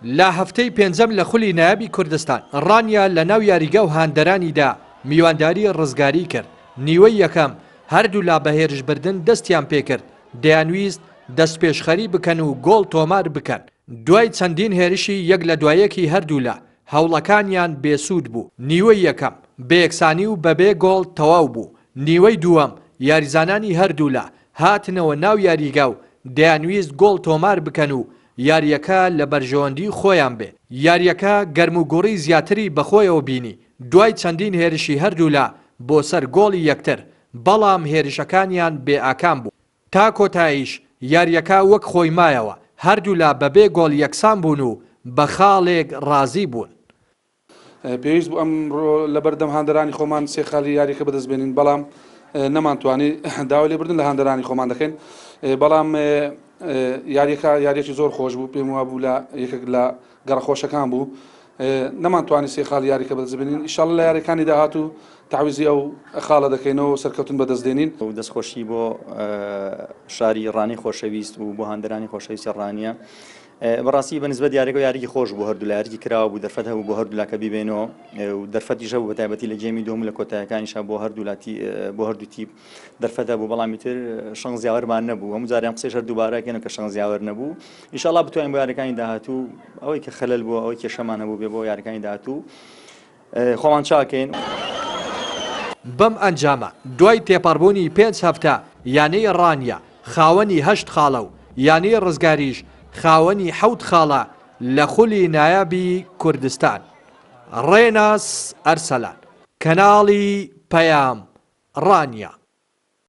لە هەفتەی پێنجەم لە خولی نایابی کوردستان، ڕانیە لە ناو یاریگا و هاندەرانیدا میوانداری ڕزگاری کرد، نیوەی یەکەم هەردوولا بە هێرشبردن دەستیان پێکرد، دەیانویست دەستپێشخەری بکەن و گۆڵ تۆمار بکەن، دوای چەندین هێرشی یەک لە دوایەکی هەردوولا هەوڵەکانیان بێسوود بوو، نیوەی یەکەم بەیەکسانی و بەبێ گۆڵ تەواو بوو، نیوەی دووەم یاریزانانی هەردوولا هاتنەوە ناو یاریگا و دەیانویست گۆڵ تۆمار بکەن و یارییەکە لە بەرژەوەندی خۆیان بێ، یارییەکە گەرموگوڕی زیاتری بەخۆیەوە بینی دوای چەندین هێرشی هەردوولا بۆ سەر گۆڵی یەکتر، بەڵام هێرشەکانیان بێ ئاکام بوو. تا کۆتاییش یارییەکە وەک خۆی مایەوە، هەردوولا بەبێ گۆڵ یەکسان بوون و بە خاڵێک رازی بوون. پێویست بوو ئەمڕۆ لەبەردەم هاندەرانی خۆمان سێ خالی یاریەکە بەدەست بێنین بەڵام نەمانتوانی داوای لێبوردن لە هاندەرانی خۆمان دەکەین بەڵام یاریەکە یاریەکی زۆر خۆش بوو پێم وابوو لە یەکێک لە گەڕە خۆشەکان بوو نەمانتوانی سێ خاڵ یاریکە بەدەست بێنین ئیشاڵ لە یاریەکانی داهاتوو تەعویزی ئەو خاڵە دەکەینەوە و سەرکەوتن بەدەست دێنین. دەستخۆشی بۆ شاری ڕانیەی خۆشەویست و بۆ هاندەرانی خۆشەویستی ڕانیە بەڕاستی بە نسبەت یاریەکە یاریکی خۆش بوو هەردوولا یاریکی کراوە بوو دەرفەت هەبوو بۆ هەردوولا کە بیبێنەوە و دەرفەتیش هەبوو بە تایبەتی لە گێمی دووەم و لە کۆتایەکانیشا بۆ هەردوولا بۆ هەردوو تیپ دەرفەت هەبوو بەڵام ئیتر شەنس یاوەرمان نەبوو هەموو جاریان قسەیش هەر دووبارە کەین کە شەنس یاوەر نەبوو ئینشاڵڵا بتوانین بۆ یاریەکانی داهاتوو ئەوەی کە خەلەل بووە ئەوەی کێشەمان هەبوو بێ بۆ یاریەکانی داهاتوو خۆمان چاکەین. بەم ئەنجامە دوای تێپەڕبوونی پێنج هەفتە یانەی ڕانیە خاوەنی هەشت خاڵە و یانەی ڕزگاریش خاوەنی حەوت خاڵە لە خولی نایابی کوردستان. ڕێناس ئەرسەلان، کەناڵی پەیام، ڕانیە.